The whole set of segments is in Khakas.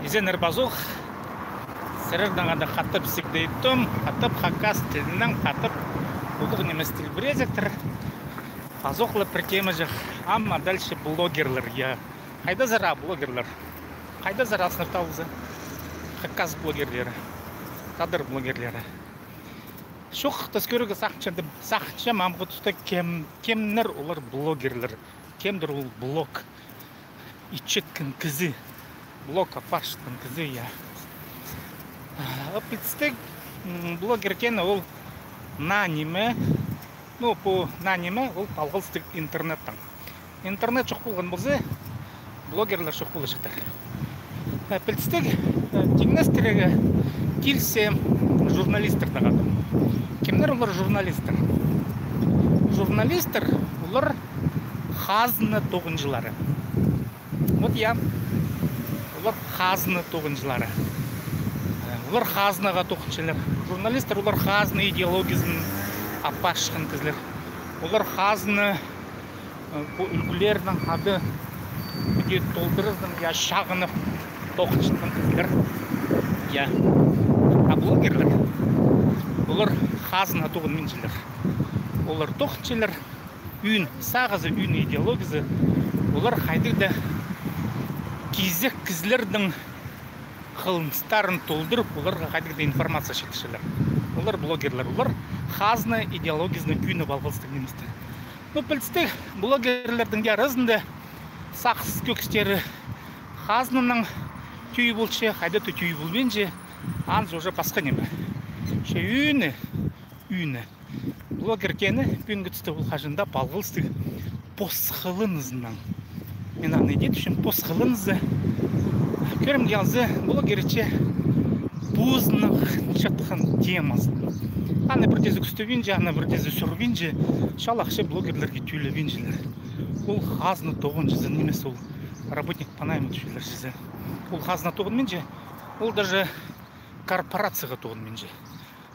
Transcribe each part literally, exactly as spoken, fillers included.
Изеннер пазох, сірернең хада хатап сигдейтім, хатап хакас тілінең, хатап улуғ нимес тіл пірезектер. Пазох ла пір тема чох. Ам а дальше блогерлер, я. Хайдазар а блогерлер? Хайдазар а сынап алза? Хакас блогерлері, тадар блогерлері. Чох, тас кӧрерге сағынчам, сағынчам, амғы туста кем, кемнер олар блогерлер, кемдір ол блог итчеткен кізі, блог апарчатхан кізі, я. А, пілдістіг, м, блогер теені ол наа ниме, ну, пу наа ниме, ол палғалыстығ интернеттең. Интернет чох полған полза, блогерлер чох поларҷыхтар. Э, пілдістіг, э, тиңнестірерге килзе, журналисттер даа хада. Кемнер олар журналисттер? Журналисттер олар хазна тоғынҷылары. Вот, я. Олар хазна тоғынҷылары. Э, олар хазнаға тоғынчалар. Журналисттер олар хазна идеологиязын апарчатхан кізілер. Олар хазна, э, пу ӱлгӱлернің хада піди толдыразын, я, чағынып тоғынчатхан кізілер. Я. А блогерлер, олар хазна тоғынминчалар. Олар тоғынчалар ӱн сағызы, ӱн идеологиязы, олар хайдағ-да кизек кізілернің хылыныстарын толдырып, оларға хайдағ-да информация читірчелер. Олар блогерлер, олар хазна идеологиязына кӧні палғалыстығ ниместер. Ну, пілдістіг, блогерлернің аразында сағыс кӧкістері хазнаның тӧӧй полча, хайдағ-да тӧӧй полбинча, анзы уже пасха ниме. Че ӱні, ӱні. Блогер теені пӱӱнгі туста ол хаҷан даа палғалыстығ пос хылынызынаң. Мин аны иди тіпчем, пос хылынызы. Кӧрімге алза, блогер итче позының чатхан темазын. Аны пірдеезі кӱстебинче, аны пірдеезі сӱрбинче, чалахча блогерлерге тӧлебинчелер. Ол хазна тоғынҷызы нимес, ол работник по найму тіпчелер чізе. Ол хазна тоғынминча, ол даже корпорацияға тоғынминча.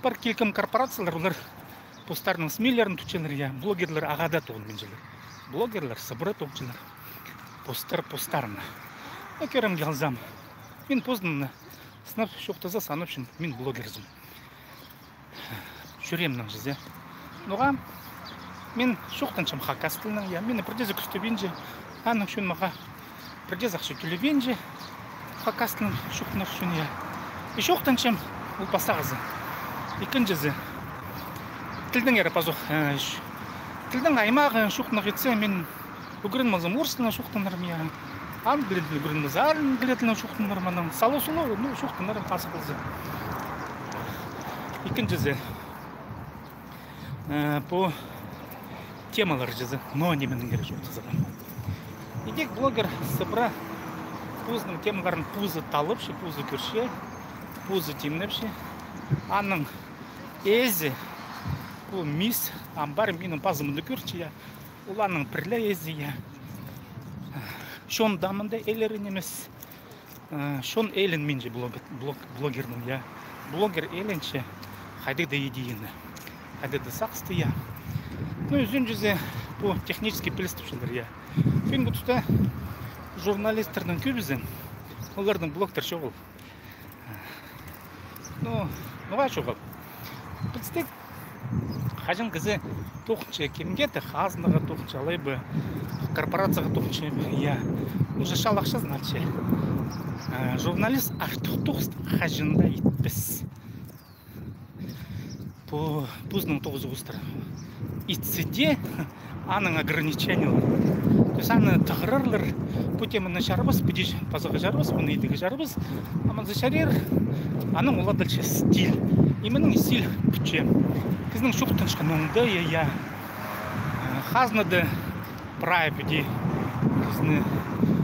Пір килкім корпорациялар, олар постарының смилерін тутчалар, я, блогерлер ағаа даа тоғынминчалар. Блогерлер сыбыра тоғынчалар. Постар постарына. Ну, кӧрімге алзам, мин позымны сынап чоохтаза, санапчам, мин блогерзім. Чӱреемнең чізе. Ноға мин чоохтанчам хакас тілінең, я, мині пірдеезі кӱстебинче, аның ӱчӱн мағаа пірдеезі ахча тӧлебинче хакас тілінең чоохтанар ӱчӱн, я. И чоохтанчам, ол пастағызы. Ікінҷізі. Тілнің ері пазох, э, ч-, тілнің аймағы чоохтанарға итсе, мин ӱгреніп алзам, орыс тілінең чоохтанарым, я. Англия тілінең ӱгреніп алзам, англия тілінең чоохтанарым, анаң сала-сула, ну, чоохтанарым пазох полза. Ікінҷізі. Э, пу темалар чізе, но нименең кирек чоохтазарға. Идӧк блогер сыбыра позының темаларын позы таллапча, позы кӧрче, позы тимнепче. Аның ээзі, пу мис, ам пар, минің пазымда кӧрче, я. Ол аның пір ле ээзі, я. Чон даа мында илерін нимес. Э, чон иленминче блог-, блог-, блогернең, я. Блогер иленче хайдағ-да идеяны, хайдағ-да сағысты, я. Ну, ӱзінҷізі, пу технический піліс тіпчелер, я. Пӱӱнгі туста журналисттернің кӧбізі, оларның блогтар чоғыл. Ну, ноға чоғыл? Пілдістіг, хаҷан кізі тоғынча кемге-де, хазнаға тоғынча, алай ба корпорацияға тоғынча, я, уже чалахча, значит. Э, журналист артых тоғыс хаҷан даа итпес. Пу, позының тоғызы устар. Итсе дее, аның ограничениелер. То есть аны тығырарлар, пу теманы чарабас, піди пазарға чарабас, пуны идерге чарабас. Амалза чарир, аның ол дальше стиль. Именно стиль пӱтче. Кізінің чоохтанчатхан оңдайы, я. Э, хазнада прай піди кізіні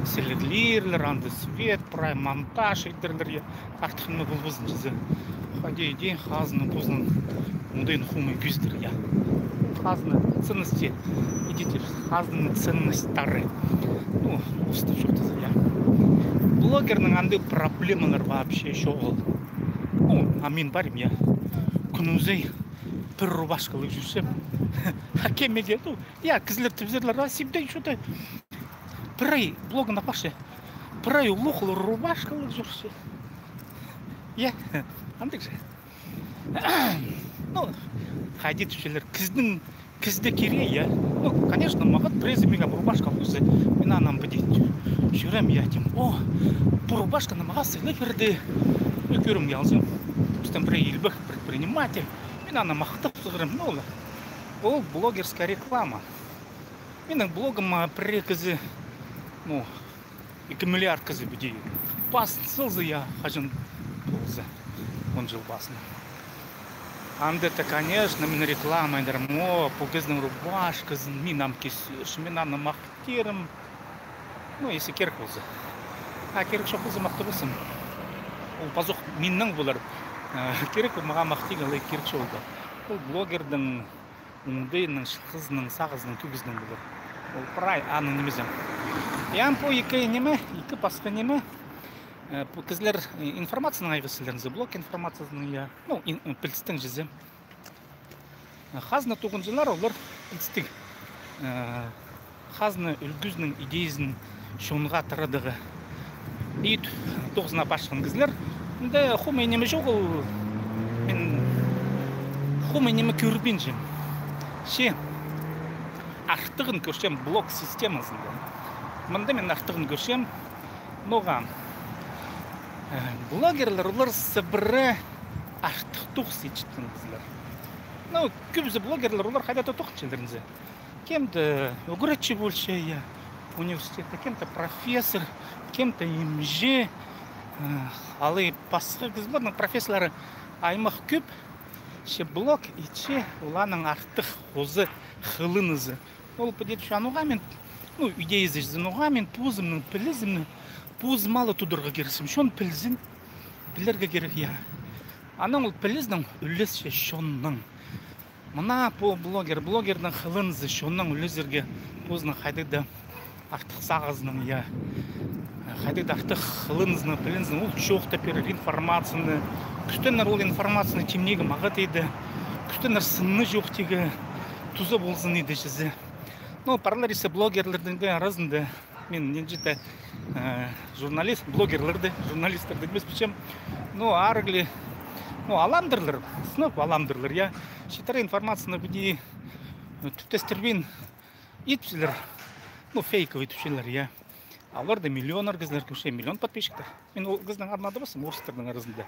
сіліглирлер, анда свет, прай монтаж идерлер, я. Артых ниме полбазын чізе. Хайди иди, хазна позының оңдайын хомай кӧзідер, я. Хазна ценности, идите, хазнаның ценностьтары. Ну, устап чоохтаза, я. Блогернің андағ проблемалар вообще чоғыл. Ну, а мин парим, я. Кӱннің ӱзей пір рубашкалығ чӧрчем. А кемге, ну, я, кізілер тіпчелер, а сибдей что-то. Пір ай блогын апарча. прай улуғ рубашкалығ чӧрче. Я, андағ же. Ну, хайди тіпчелер, кізінің, кізі дее кире, я. Ну, конечно, мағат пірезі мағаа рубашка алып килзе, мин аннаң піди чӧрем, я, тим. О, пу рубашканы мағаа сыйлап пирді. Ну, кӧрімге алзам, пістің пірее илбек предприниматель. Мин аны махтап сығарам, ну, ол, ол блогерская реклама. Минің блогыма пірее кізі, ну, ікі миллиард кізі піди пазын салза, я, хаҷан полза, он чыл пазын. Анда-то, конечно, мин реклама идерім, о, пу кізінің рубашказын мин ам кисчем, мин аны махтирым. Ну, если кирек полза. А кирек чох полза, махтабаспын. Ол пазох минің полар. Э, кирек мағаа махтирға, алай кирек чох полар. Ол блогердің оңдайының, чылғызының, сағызының, кӧгізінің полар. Ол прай аның нимезі. Я, пу ікі ниме, ікі пасха ниме. Э, пу кізілер, э, информацияның айғасчылар зе, блог информацияның, я. Ну, ин-, ин-, пілістің чізе. Э, хазна тоғынҷылар, олар пілістіг, э, хазна ӱлгӱзінің идеязын чонға таратарға ит тоғызына пасхан кізілер. Анда хомай ниме чоғыл, мин хомай ниме кӧрбинчем. Че артығын кӧрчем блог системазында. Мында мин артығын кӧрчем. Ноға, э, блогерлер, олар сыбыра артых тоғыс итчеткен кізілер. Ну, кӧбізі блогерлер, олар хайда-да тоғынчалар зе. Кем-то ӱгретчі полча, я, университетте, кем-то профессор, кем-то имҷі, э, алай пасха кізілернің профессиялары аймах кӧп. Че блог итче, ол аның артых хоза хылынызы. Ол піди тіпче, ноға мин, ну, идеязы чізе, ноға мин позымның пілізімні позыма ла тударға кирексім. Чон пілзін, пілерге кирек, я. Анаң ол пілізінең ӱлесче чоннаң. Мына пу блогер, блогернің хылынызы чоннаң ӱлезерге, позының хайдағ-да артых сағызынаң, я. Хайдағ-да артых хылынызынаң, пілінізінең, ол чоохтап пирер информацияны. Кӱстенер ол информацияны тимнирге мағат иді. Кӱстенер сынны чоохтирға, туза ползын иді чізе. Ну, парлар иссе блогерлернің дее аразында, мин нинҷе-де, э, журналист, блогерлерді, журналистерді нимес пілчем. Ну, арығлы, ну, аламдырлар, сынап аламдырлар, я. Читіре информацияны піди, э, тӱптестірбин итчелер, ну, фейковый тіпчелер, я. А оларда миллионнар кізілер кӧрче, миллион подписчиктер. Мин ол кізінің адын адабаспын, орыстарның аразында.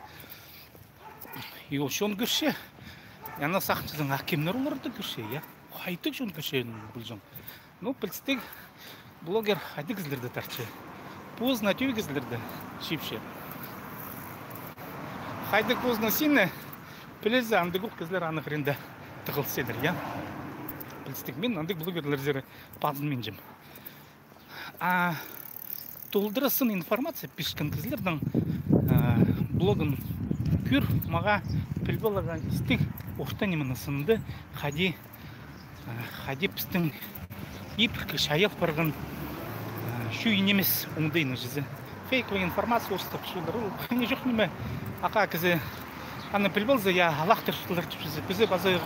И ол чон кӧрче. И ана сағынчазың, а кемнер оларды кӧрче, я? Хайдағ чон кӧрче, пілҷең. Ну, пілістіг блогер хайдағ кізілерді тартча. Позына тӧӧй кізілерді чыыпча. Хайдағ позының сині пілізі, андағ ох кізілер аның хыринда тығылчалар, я. Пілістіг, мин андағ блогерлерзер пазынминчам. А толдыра сын информация пирчеткен кізілернің, а, блогын кӧр, мағаа піліп аларға истіг орта нимені сынды, хайди, а, хайди пістің ибіркі чайал парған, а, чӱӱн нимес оңдайны чізе. Фейковая информация орыстап чыылар. Ол хайди чох ниме. Аға кізі аны піліп алза, я, алахтыр чыылар тіпчезе, кізі паза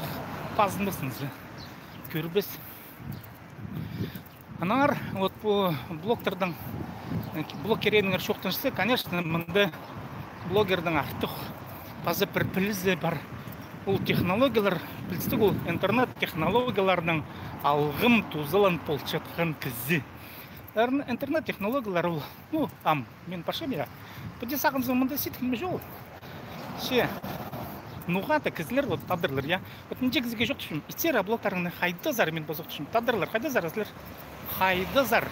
пазынмас зе. Кӧрбес. Аннаңар, вот, пу блогтарның, э, блог кирегінеңер чоохтанчатса, конечно, мында блогердің артых паза пір пілізі пар. Ол технологиялар, пілістіг, ол интернет технологияларның алғым тузалан полчатхан кізі. Эр-, интернет технологиялар ол, ну, ам, мин пасчам, я. Піди сағынзаң, мында сидік ниме чоғыл. Че, ноға-да кізілер, вот, тадарлар, я. Вот, нинҷе кізіге чоохтапчам, итсер, а блогтарыңны хайдазар, мин пазох чоохтапчам, тадарлар, хайдазар сірер? Хайдазар?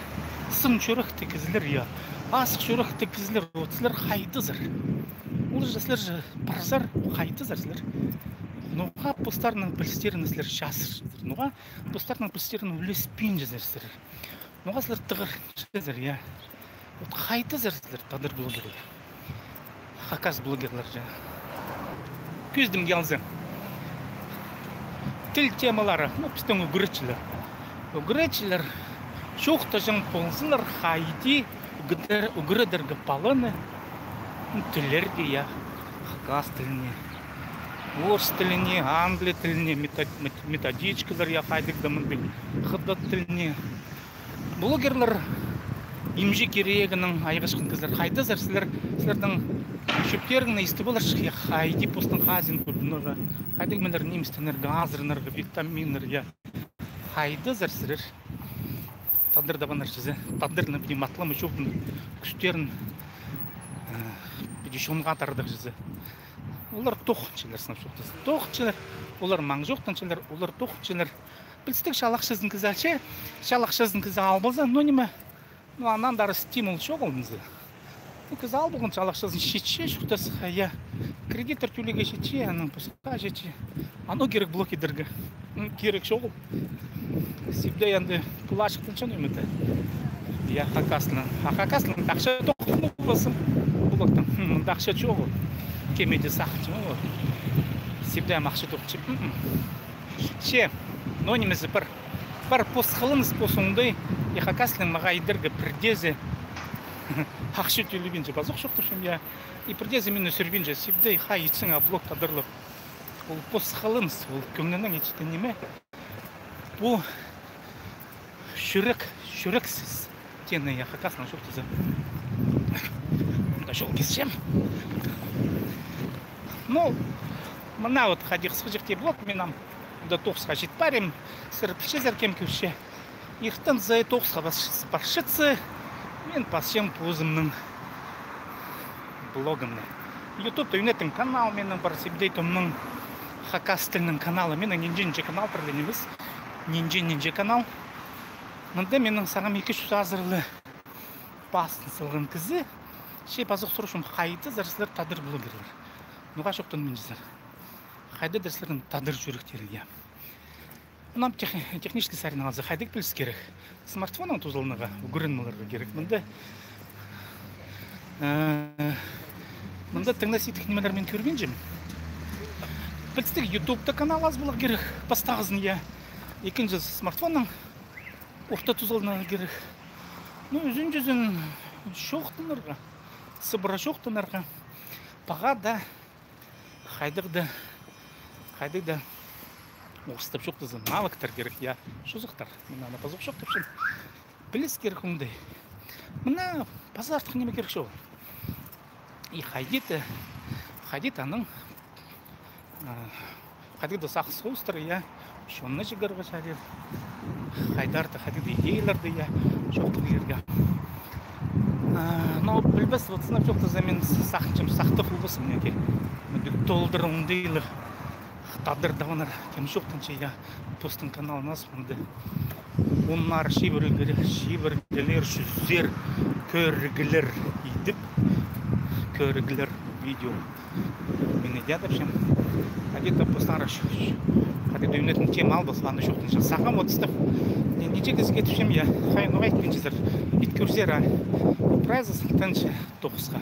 Сын чӱректіг кізілер, я. Асых чӱректіг кізілер, вот, сірер хайдазар? Ол же сірер же парзар, хайдазар сірер? Ноға постарыңның пілістерін сірер чазырчазар? Ноға постарыңның пілістерін ӱлеспинчезер сірер? Ноға сірер тығырчазар, я? Вот хайдазар сірер, тадар блогерлер, хакас блогерлер, я? Кӧзідімге алза, тіл темалары, ну, пістің ӱгретчілер. Ӱгретчілер чоохтаҷаң ползалар, хайди ӱгре-, ӱгредерге паланы, ну, тіллерге, я, хакас тіліне, орыс тіліне, англия тіліне, метод-, мет-, методичкалар, я, хайдағ-да мындағ хыдат тіліне. Блогерлер имҷі кирегінең айғасчатхан кізілер. Хайдазар сірер, сірернің чӧптеріңні истіп аларҷых, я, хайди постың хазиин кӧдірерге, хайди нимелер, ниместенерге, азыранарға, витаминнер, я. Хайдазар сірер тадар табанар чізе, тадарны піди матлама чоохтанар кӱстерін, э, піди чонға тарадығ чізе. Олар тоғынчалар, сынап чоохтаза. Тоғынчалар, олар маң чоохтанчалар, олар тоғынчалар. Пілдістіг, чал ахчазын кізі алча, чал ахчазын кізі алып алза, ну ниме, ну, аннаң даа стимул чоғыл ниме. Ну, кізі алып алған, чал ахчазын читче, чоохтаза, я. Кредиттер тӧлирге читче, анаң пасха читче. Анаң кирек блог идерге. М, кирек чоғыл. Сибдей анда пу ла чыхтанча, ну, ниме. Я, хакас тілінең. А хакас тілінең ахча тоғынып полза, блогтаң. М, мында ахча чоғыл. Кем иди сағынча, ну, вот. Сибдей ам ахча тоғынча. М-м. Че, ну, нимезі пір, пір пос хылыныс, пос оңдай, и хакас тілінең мағаа идерге пірдеезі ахча тӧлебинче, пазох чоохтапчам, я. И пірдеезі мині сӱрбинче, сибдей, хай итсең, а блог тадарлап. Ол пос хылыныс, ол кӧңнінең итчеткен ниме. Пу чӱрек, чӱрексіс теені, я, хакаснаң чоохтаза. Да чол кисчем. Ну, мына вот хайди хысхаҷахти блог, мин ам да тоғысха чит парим, сірер пілчезер, кем кӧрче. Иртен сай тоғысха парчатса, мин пасчам позымның блогымны. Ютубта ӱнетін канал минің пар, сибдей томның хакас тілінің каналы. Минің нинҷе-нинҷе канал, пірле нимес. Нинҷе-нинҷе канал. Мында минің сағам ікі чӱс азыра ла пасын салған кізі. Че пазох сурчам, хайдазар сірер тадар блогерлер? Ноға чоохтанминчазар? Хайдадыр сірернің тадар чӱректерің, я. Мынам тех-, технический саринаң алза, хайдағ піліс кирек? Смартфоннаң тузаланарға, ӱгреніп аларға кирек. Мында, э, мында тың на сидік нимелер мин кӧрбинчем. Пілдістіг, ютубта канал ас поларға кирек, пастағызын, я. Ікінҷізі, смартфоннаң орта тузаланарға кирек. Ну, ӱзінҷізін чоохтанарға, сыбыра чоохтанарға. Паға даа хайдағ даа, хайдағ даа, орыстап чоохтаза, навыктар кирек, я, чозахтар. Мин аны пазох чоохтапчам. Піліс кирек оңдай. Мына паза артых ниме кирек чоғыл. И хайди даа, хайди даа аның, а, хайдағ даа сағыс хоостыра, я, чонны чыырарға чарир. Хайдар даа, хайдағ даа идеяларды, я, чоохтап килерге. А, но пілбес, вот, сынап чоохтаза, мин сағынчам, сахтап полбассың, неке. Мындағ толдыра оңдайлығ тадар табанар, кем чоохтанча, я, постың каналын ас, мында оннар чибіргілер, чибіргілер, чӱзер кӧріглер идіп, кӧріглер, видео. Мин идея тапчам. Хайди даа постарах, хайди даа ӱнетін тема алып, аны чоохтанча. Сағам вот став. Нинҷе кізі китіпчем, я. Хай, ну, айтпинчазар. Ит кӧрзер, а. Прайзы сылтанча тоғысха.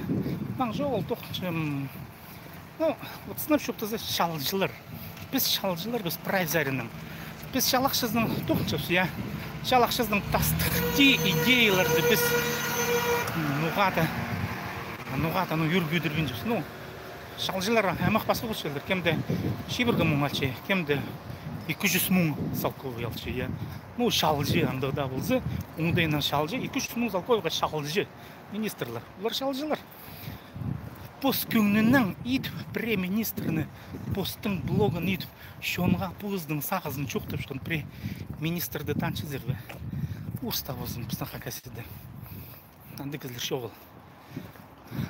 Маң чоғыл тоғынчам. Ну, вот сынап чоохтаза, чалҷылар. Піс чалҷылар, піс прайзы саринаң. Піс чал ахчазынаң тоғынчабыс, я. Чал ахчазынаң тастыхти идеяларды піс, м, ноға даа, ноға даа, ну, ӱр кӧдірбинчебіс. Ну, чалҷылар аймах пасха полчалар. Кем дее чибіргі муң алча, кем дее ікі чӱс муң салковай алча, я. Ну, чалҷы, андағ даа полза, оңдайынаң чалҷы, ікі чӱс муң салковайға чалҷы. Министрлер. Олар чалҷылар. Пос кӧңнінең идіп, премьер-министрні, постың блогын идіп, чонға позының сағызын чоохтапчатхан премьер-министрді танчазар ба? Орыстап ползын, пістің Хакасияда. Андағ кізілер чоғыл.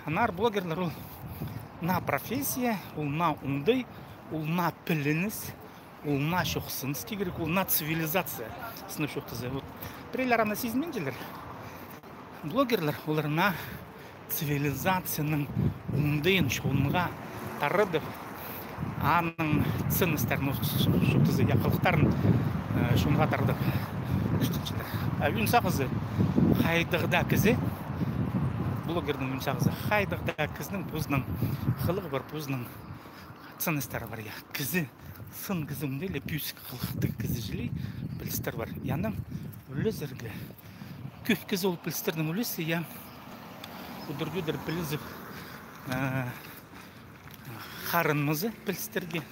Аннаңар блогерлер ол наа профессия, ол наа оңдай, ол наа пілініс, ол наа чох сыныс тирге кирек, ол наа цивилизация. Сынап чоохтаза. Вот. Пірелер аны сизінминчелер. Блогерлер, олар наа цивилизацияның оңдайын чонға тарадып, аның ценностьтарын, ну, чоохтаза, я, хылыхтарын, э, чонға тарадып кӱстенчелер. А ӧӧн сағызы, хайдағ даа кізі, блогернің ӧӧн сағызы, хайдағ даа кізінің позының хылығы пар, позының ценностьтары пар, я. Кізі, сын кізі оңдайлығ, пӧзік хылыхтығ кізі чіли пілістер пар. И анаң ӱлезерге. Кӧп кізі ол пілістернең ӱлесче, я. Удур-тӧдір пілізіп, э, харынмаза пілістерге.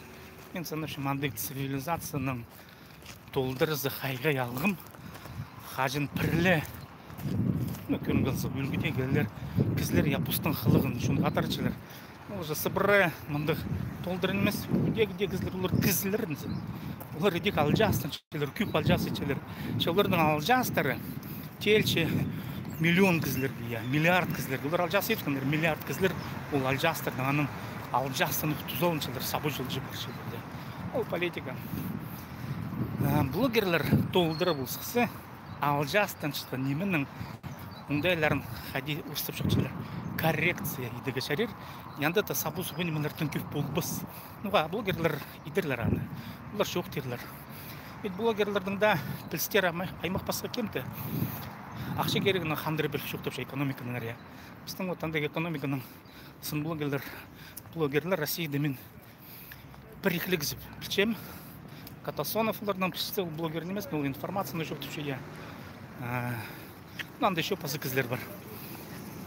Мин санапчам, андағ цивилизацияның толдыразы хайға алғым. Хаҷан пірле Ну, кӧріңер, ылза, ӱлгӱдегі кізілер, кізілер, я, постың хылығын чон хатарчалар. Ол же сыбыра мындағ толдыра нимес, ӱлгӱдегі кізілер, олар кізілер ниме. Олар идӧк алҷаас итчелер, кӧп алҷаас итчелер. Че оларның алҷаастары теелче миллион кізілерге, я, миллиард кізілерге. Олар алҷаас иткеннер, миллиард кізілер, ол алҷаастарның аның алҷаастаң тузаланчалар, сабы чылчы парчалар, я. Ол политика. А, блогерлер толдыра полза, алҷаастанчатхан нименің оңдайларын хайди орыстап чоохтапчалар, коррекция идерге чарир. Анда даа сабы-субы нимелердең кӧп полбас. Ну, а блогерлер идерлер аны. Олар чоохтирлар. Ведь блогерлернің дее пілістері аймах, аймах пасха кем-де. Ахча кирегінең хандыра піл чоохтапча экономиканың, я. Пістің вот андағ экономиканың сын блогерлер, блогерлер Россияда мин пір-ікі кізі пілчем. Катасонов оларның пілче, ол блогер нимес, ол информацияны чоохтапча, я. А, ну, анда ещё паза кізілер пар.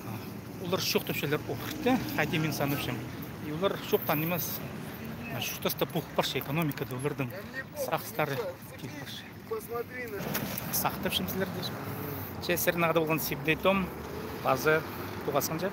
А, олар чоохтапчалар орта, хайди мин санапчам. И олар чоохтаан нимес, а, чуртаста пол парча, экономикада оларның сағыстары кил парча. Сағынчам сірерні. Че сірернің ады полған Сибдей Том, паза тоғасханҷа.